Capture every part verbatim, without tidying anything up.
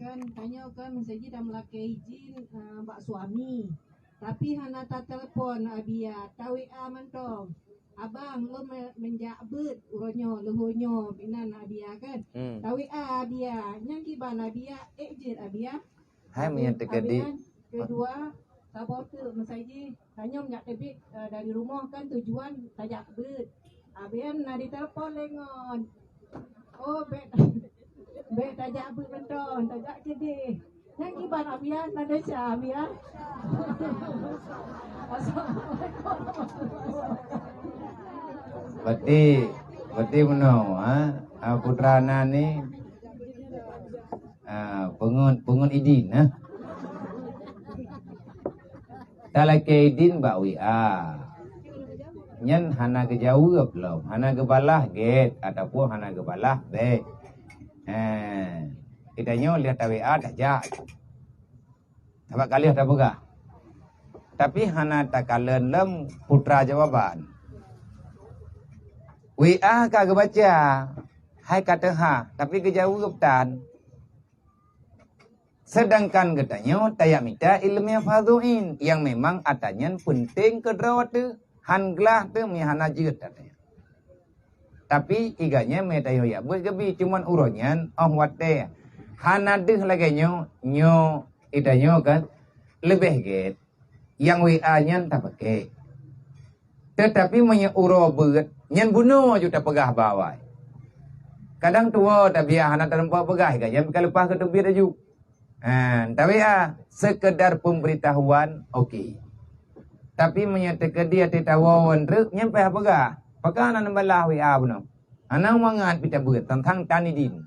Kan tanyoe kan meusajid dan meulakée izin, eh, bak suami. Tapi hana tatelepon Abia, ta-W A mantong. "Abang, lôn me-, meunjak beuet uroe nyoe, leuhô nyoe," inan Abia kan. Hmm. Ta-W A Abia, nyang kiban Abia, ék jeuet Abia. Hai meunyan teukeudi. Abia, kedua, saboh teuk meusajid, tanyoe meunjak teubiet, eh, dari rumoh kan tujuan tajak beuet. Abia na ditelepon lé ngon. Oh, bék, bék tajak beuet mantong, tajak keudeh. Nyang kiban Abia, na desya Abia. Assalamualaikum. Berarti, berarti meunoe, ha? Ah, putra na ni, ah, peungeut, peungeut idin, ha? Talakée idin bak W A. Nyan hana geujaweueb lom, hana geubalah gét ataupun hana geubalah bék. Eh, geutanyoe lheueh ta-W A tajak. Sabab ka lheueh tapeugah. Tapi hana takalon lom putra jawaban. W A ka geubaca, hai ka teuhah, tapi geujaweueb tan. Sedangkan geutanyoe tajak mita ilmu fardhu'ain, nyang memang ata nyan peunteng keu droe teuh, han glah teuh meuhana jeuet ata nyan. Tapi iga nyan meutanyoe jak beuet geubi, cuman uroe nyan óh watée hana deuh lagée nyoe, nyoe itanyoe kan leubeh gét. Nyang W A nyan tapaké. Teutapi meunyoe uroe beuet, nyan bunoe ju tapeugah bak awai. Kadang tuwoe tabiah hana tateumpat peugah, ka nyan ka leupah keu teubiet laju. Ha, ta-W A, sekedar pemberitahuan, oke. Tapi meunyoe teukeudi até tawoe treuk, nyan payah peugah. Pakon hana neubalah W A bunoe? Hana mangat pih tabeuet teuntang tan idin.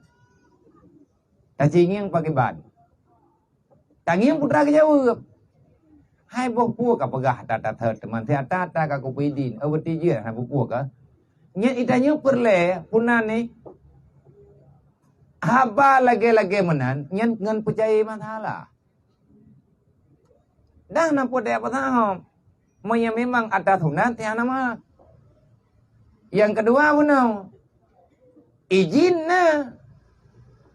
Tacingieng pakriban. Tangieng putra geujaweueb, "Hai boh peue kapeugah ata-ata thot, teuma si ata-ata ka kupeue idin, oh, beuti jeuet hana peue-peue kah?" Nyan itanyoe peureulée puna ni haba lagée-lagée meunan nyan ngon peucaya masalah. Dah na peue tajak peusahom. Meunyoe memang ata sunat, nyan nama. Nyang keudua bunoe, idin na.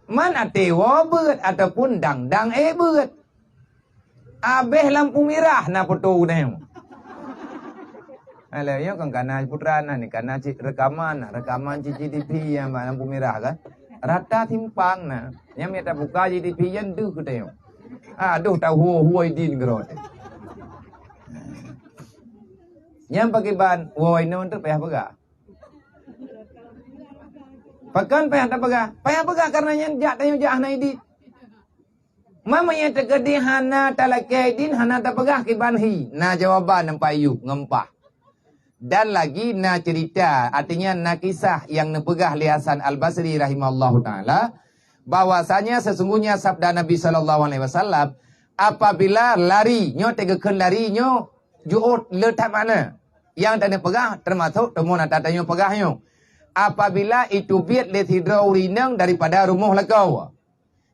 Man até woe beuet ataupun dang-dang ék beuet. Abéh lampu mirah na foto geutanyoe. Alah, nyoe kan kana putra na ni, kana cit rekaman, rekaman C C T V nyang bak lampu mirah kan. Rata simpang na. Nyang mita buka C C T V nyan deuh geutanyoe. Aduh, tahu-hu idin keudroe teuh. Nyang pakriban, woe inong teuh payah peugah. Pakon payah tapeugah? Payah peugah karena nyan jak tanyoe jak hana idin. Meunyoe teukeudi hana talakée idin, hana tapeugah kiban hi. Na jawaban ngon Pak Ayub ngon Pah. Dan lagi na cerita, artinya na kisah nyang neupeugah lé Hasan Al-Basri rahimahullahu taala, bahwasanya sesungguhnya sabda Nabi sallallahu alaihi wasallam, apabila lari, nyoe teugeukeun lari nyoe jeuet le that makna. Nyang tanyoe peugah teumasok teumon ata tanyoe peugah nyoe. Apabila iteubiet lé sidroe ureuëng inong daripada rumoh lakoe,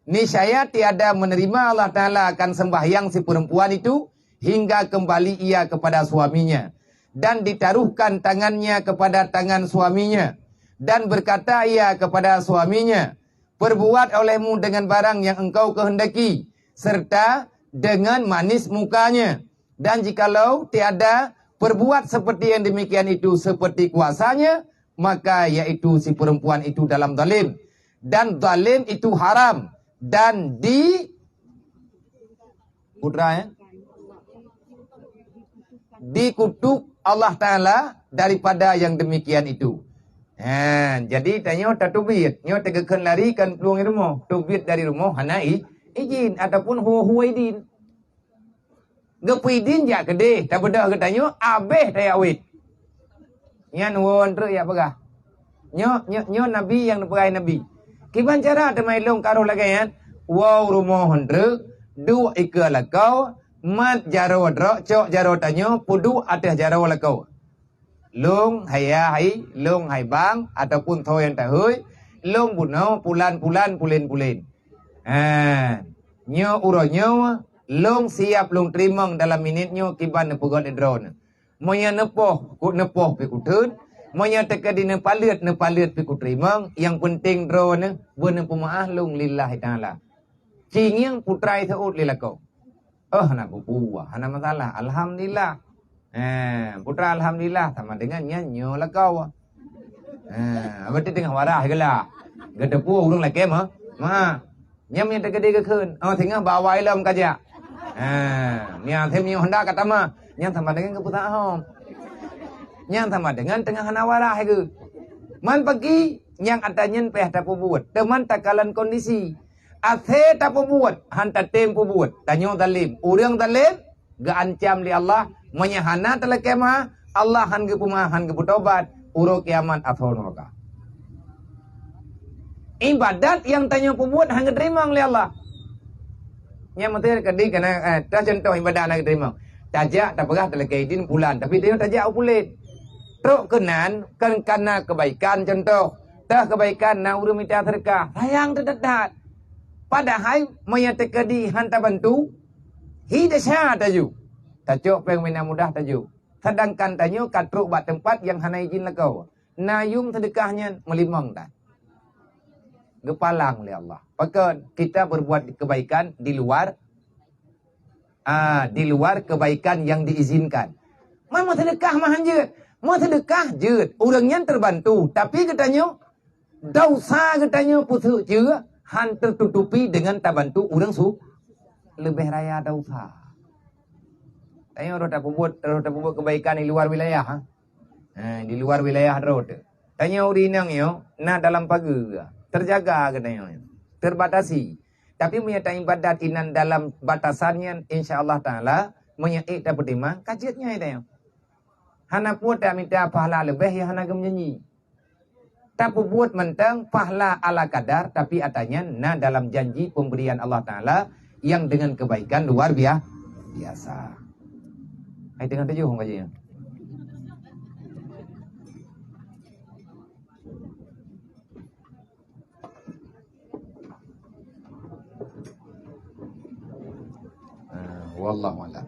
niscaya tiada menerima Allah Taala akan sembahyang si perempuan itu hingga kembali ia kepada suaminya, dan ditaruhkan tangannya kepada tangan suaminya, dan berkata ia kepada suaminya, "Perbuat olehmu dengan barang yang engkau kehendaki, serta dengan manis mukanya." Dan jikalau tiada perbuat seperti yang demikian itu seperti kuasanya, maka yaitu si perempuan itu dalam zalim. Dan zalim itu haram. Dan di putra, ya? Dikutuk Allah Taala daripada yang demikian itu. Ha, jadi tanyoe tateubiet, nyoe teugeukeun lari kan plueng rumoh, teubiet dari rumoh hana i-, izin ataupun huwa-huwa idin. Geupeu idin jak keudeh, tabeudôh geutanyoe abéh tajak wét. Nyan woe treuk jak peugah. Nyoe, nyoe, nyoe Nabi nyang neupeugah Nabi. Kiban cara teuma ilong karoh lagée nyan, woe rumoh treuk, duek ikeue lakoe, mat jaroe droe, cok jaroe tanyoe, peuduek ateueh jaroe lakoe. Lôn hai yah hai, lôn hai bang, ataupun tho nyang tahôi, lôn bunoe pulan-pulan, pulen-pulen. Ha, nyoe uroe nyoe, lôn siab lôn teurimong dalam minét nyoe kiban neupeugét lé droeneuh. Meunyoe neupoh, ku neupoh pih kuteun, meunyoe teukeudi neupaleuet, neupaleuet pih kuteurimong, nyang peunteng droeneuh beuneupeumaáh lôn lillahi taala. Cingieng putra seuôt lé lakoe. Oh, hana peue-peue, hana masalah. Alhamdulillah. Eh, putra alhamdulillah sama dengan nyan nyoe lakoe. Eh, berarti teungoh wadah geulah. Geuteupeue ureuëng lakée mah. Ma. Nyan meunyo teukeudi geukheun. Oh, singoh bak awai lom kajak. Eh, nyan si meunyo honda ka tamah. Nyan sama dengan geupeusaha hom. Nyan sama dengan teungoh hana wadah geuh. Man pagi nyang ata nyan payah tapeubuet. Teuma takalon kondisi. Asé tapeubuet, han tatem peubuet. Tanyoe zalim. Ureuëng zalim geuancam lé Allah, meunyo hana talakée meu'ah, Allah han geupeumaaf, han geupeutobat, uroe kiamat asoe nuraka. Ibadat nyang tanyoe peubuet han geuteurimong lé Allah. Nyang meuteuri keudi kana, eh, teuh cuntoh ibadat han geuteurimong. Tajak tapeugah talakée idin pulan, tapi tanyoe tajak u pulan. Trok keunan kan kana keubaikan cuntoh. Teuh keubaikan na ureuëng mita seudeukah, sayang teuh that-that. Padahai meunyo teukeudi han tabantu, hi desya taju. Tacok péng mina mudah taju. Sedangkan tanyoe ka trok bak teumpat nyang hana izin lakoe. Na yum seudeukah nyan meulimong that. Geupalang lé Allah. Pakon kita berbuat kebaikan di luar, ah, di luar kebaikan yang diizinkan. Man meuseudeukah mah han jeuet. Meuseudeukah jeuet. Ureuëng nyan terbantu. Tapi geutanyoe Dosa geutanyoe peue seuh cue han teututupi deungon tabantu ureuëng su leubeh raya dosa. Tanyoe roh tapeubuet, roh tapeubuet keubaikan di luar wilayah, ha? Ha, di luar wilayah droe teuh. Tanyoe ureuëng inong nyoe na dalam pageue, teujaga geutanyoe, terbatasi. Tapi meunyoe taibadat inan dalam batasan nyan, insya Allah Taala, meunyoe ék tapeutimang, ka jeuet nyoe tanyoe. Hana peue tamita pahala leubeh nyang hana geumeujanji. Tapeubuet mantong pahala ala kadar, tapi ata nyan na dalam janji pemberian Allah Taala yang dengan kebaikan luar bia-, biasa. Hai teungoh tujoh ngaji nyan. Ah, wallahu a'lam.